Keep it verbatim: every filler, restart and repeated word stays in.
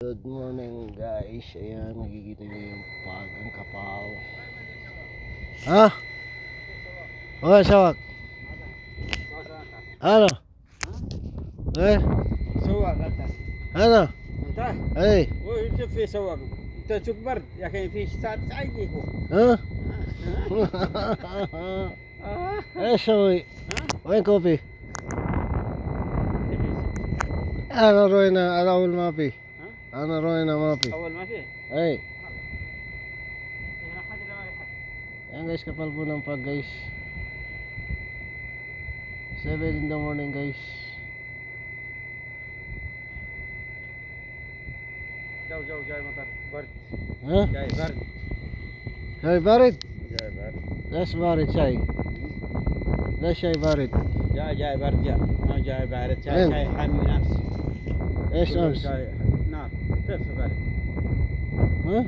Good morning, guys. Ayan, nakikita niyo yung pag ang kapaw. Ha? Oh, sawak. Ano? Eh? سواق انت. Ano? انت؟ Hey. وش في سواق؟ انت تشوف برد يا اخي، في ساعة عادي هو. Ha? Eh, sawi. Wen kopi? Ano, Roy, na arawul mapi? Ano, Roy, na mapi? اول ما في. Hey. هنا حد ولا ما في حد؟ Yan, guys, kapal po ng pag, guys. Seven in the morning, guys. جو جو جاي مطر، برد. ها؟ جاي برد. Hey, barit. جاي برد. That's barit, say. That's say barit. جاي جاي برد، جاي. ما جاي بارد، جاي وين؟ جاي حامي نفس. ايش امس؟ جاي نار. كيف برد؟ ها؟